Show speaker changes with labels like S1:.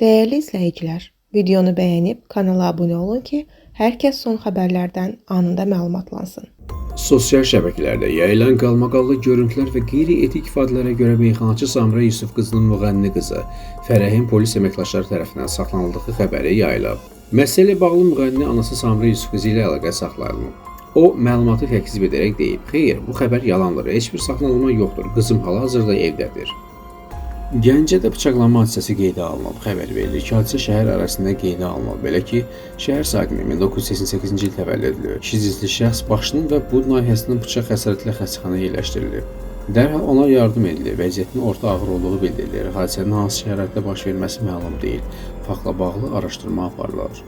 S1: Dəyərli izləyicilər, videonu bəyənib kanala abunə olun ki, hər kəs son xəbərlərdən anında məlumatlansın.
S2: Sosial şəbəkələrdə yayılan qalmaqallı görüntülər və qeyri-etik ifadələrə görə meyxanaçı Samirə Yusuf qızının müğənni qızı Fərəhin polis əməkdaşları tərəfindən saxlanıldığı xəbəri yayılıb. Məsələ ilə bağlı müğənni anası Samirə Yusuf qızı ilə əlaqə saxlanılıb. O məlumatı təkzib edərək deyib: "Xeyr, bu xəbər yalandır. Heç bir saxlanılma yoxdur. Qızım hal-hazırda evdədir." Gəncədə bıçaqlanma hadisəsi qeydə alınıb. Xəbər verilir ki, hadisə şəhər ərazisində qeydə alınıb. Belə ki, şəhər sakini 1988-ci il təvəllüdlü, kişi cinsli şəxs başının və bud nahiyəsinin bıçaq xəsarəti ilə xəstəxanaya yerləşdirilib. Dərhal ona yardım edilir. Vəziyyətinin orta ağır olduğu bildirilir. Hadisənin hansı şəraitdə baş verməsi məlum deyil. Faktla bağlı araşdırma aparılır.